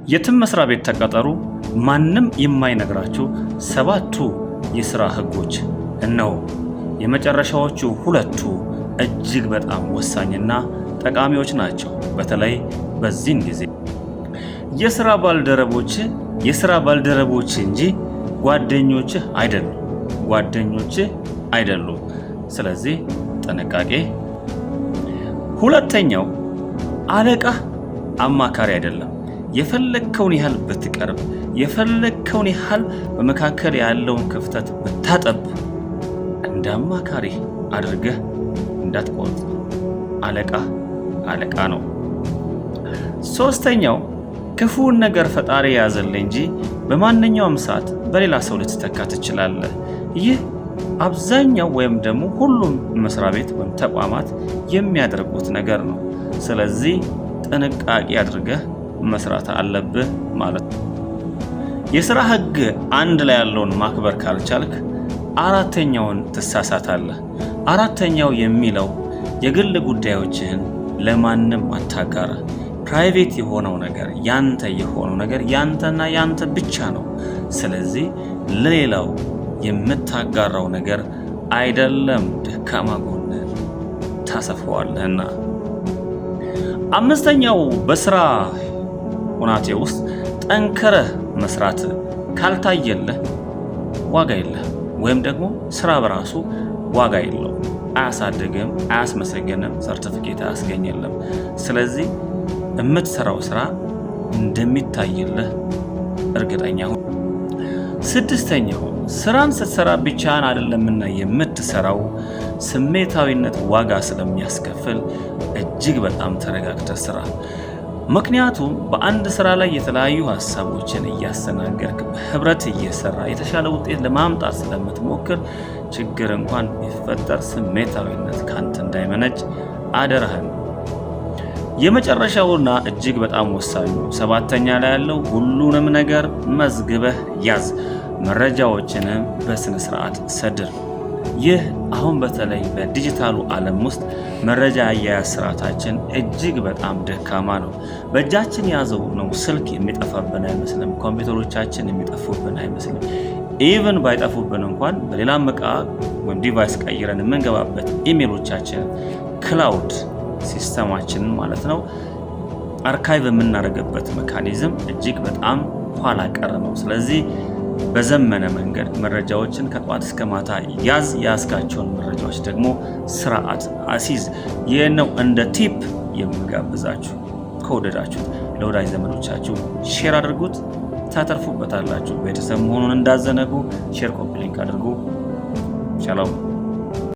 የትም መስሪያ ቤት ተቀጠሩ፣ ማንም የማይነግራችሁ ሰባቱ የሥራ ህጎች እነሆ። የመጨረሻዎቹ ሁለቱ እጅግ በጣም ወሳኝና ጠቃሚዎች ናቸው። በተለይ በዚህን ጊዜ የሥራ ባልደረቦች የሥራ ባልደረቦች እንጂ ጓደኞችህ አይደሉም። ጓደኞችህ አይደሉም። ስለዚህ ጥንቃቄ። ሁለተኛው፣ አለቃህ አማካሪ አይደለም። የፈለግከውን ያህል ብትቀርብ፣ የፈለግከውን ያህል በመካከል ያለውን ክፍተት ብታጠብ፣ እንደ አማካሪ አድርገህ እንዳትቆጥር። አለቃ አለቃ ነው። ሶስተኛው፣ ክፉውን ነገር ፈጣሪ ያዘልህ እንጂ በማንኛውም ሰዓት በሌላ ሰው ልትተካ ትችላለህ። ይህ አብዛኛው ወይም ደግሞ ሁሉም መስሪያ ቤት ወይም ተቋማት የሚያደርጉት ነገር ነው። ስለዚህ ጥንቃቄ አድርገህ መስራት አለብህ ማለት ነው። የስራ ህግ አንድ ላይ ያለውን ማክበር ካልቻልክ አራተኛውን ትሳሳታለህ። አራተኛው የሚለው የግል ጉዳዮችህን ለማንም አታጋራ። Private የሆነው ነገር፣ ያንተ የሆነው ነገር ያንተና ያንተ ብቻ ነው። ስለዚህ ለሌላው የምታጋራው ነገር አይደለም፣ ደካማ ጎንህን ታሰፋዋለህና። አምስተኛው፣ በስራ ሁናቴ ውስጥ ጠንክረህ መስራት ካልታየልህ ዋጋ የለህም፣ ወይም ደግሞ ስራ በራሱ ዋጋ የለውም። አያሳድግም፣ አያስመሰግንም፣ ሰርቲፊኬት አያስገኝልም። ስለዚህ የምትሰራው ስራ እንደሚታይልህ እርግጠኛ ሁን። ስድስተኛው፣ ስራን ስትሰራ ብቻህን አይደለምና የምትሰራው፣ ስሜታዊነት ዋጋ ስለሚያስከፍል እጅግ በጣም ተረጋግተህ ስራ። ምክንያቱም በአንድ ስራ ላይ የተለያዩ ሀሳቦችን እያስተናገድክ በህብረት እየሰራህ የተሻለ ውጤት ለማምጣት ስለምትሞክር ችግር እንኳን ቢፈጠር ስሜታዊነት ካንተ እንዳይመነጭ አደራህን። የመጨረሻውና እጅግ በጣም ወሳኙ ሰባተኛ ላይ ያለው ሁሉንም ነገር መዝግበህ ያዝ፣ መረጃዎችንም በስነ ስርዓት ሰድር። ይህ አሁን በተለይ በዲጂታሉ ዓለም ውስጥ መረጃ አያያዝ ስርዓታችን እጅግ በጣም ደካማ ነው። በእጃችን የያዝነው ስልክ የሚጠፋብን አይመስልም። ኮምፒውተሮቻችን የሚጠፉብን አይመስልም። Even ባይጠፉብን እንኳን በሌላም እቃ ወይም device ቀይረን የምንገባበት ኢሜሎቻችን፣ cloud system ኣችንን ማለት ነው፣ archive የምናደርግበት mechanism እጅግ በጣም ኋላ ቀር ነው። ስለዚህ በዘመነ መንገድ መረጃዎችን ከጠዋት እስከ ማታ ያዝ። የያዝካቸውን መረጃዎች ደግሞ ስርዓት አሲዝ። ይህ ነው እንደ tip የምጋብዛችሁ። ከወደዳችሁት ለወዳጅ ዘመዶቻችሁ share አድርጉት፣ ታተርፉበታላችሁ። ቤተሰብ መሆኑን እንዳትዘነጉ። Share፣ copy link አድርጉ። ሻሎም።